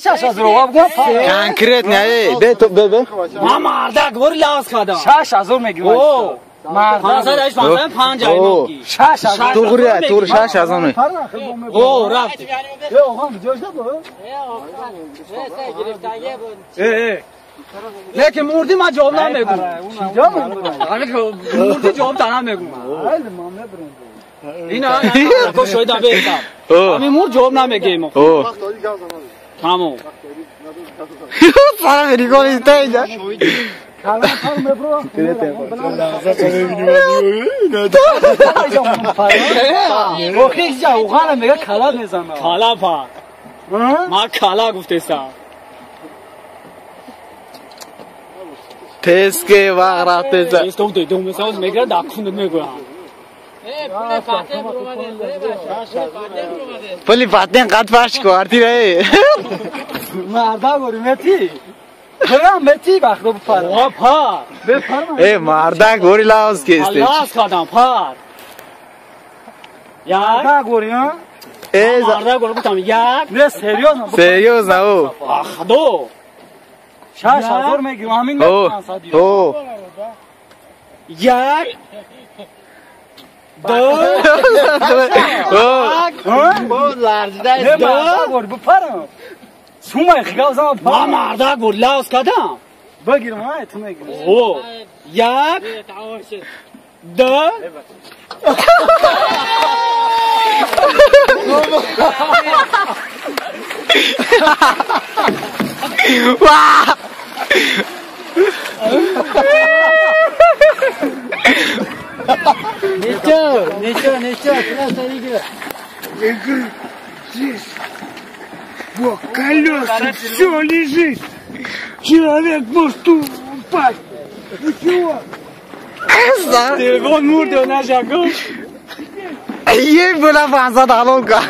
6000 гуфт. Конкретно эй, бе то бе бе. Ма мардак вор лаз кардам. 6000 мегирам. О, мардак 505 ай. 6000. Туғри, туғри 6000. О, рафт. Э, оғам видеош дад. Э, э. Лекин мурди ма ҷавоб намегум. Мурди ҷавоб та намегум. Ина ко шоида беҳтар. Ами мур ҷавоб намегем. Тамом. Сара нигоҳ иста. Кала па. Ма кала гуфтесам. Теске вақт рафтеса. Истом дидум месоз мегирад дар кунд мегӯям. Пули патен қад фарш квартира э. Марда гори мети. Бирам мети вақт бипар. О пар. Бипар. Э марда гори лавз кесте. Лавз кардам пар. Як. Марда гори а? Э марда гори гуфтам як. Не серьёзно. Серьёзно о. Ах до. 6000 мегирам ҳамин мегирам. О. Як. Ду. Не марда гори бипарам. Сумай хигав зам Ма марда гори лавз кардам. Бигирам ай ту мегирам. О. Як. Ду. Ва! Ничего, ничего, ничего, просто не здесь. Вот колеса, все лежит. Человек может упасть. Вы чего? Телефон мурд наша гуфт. Ей була 500 алон кар.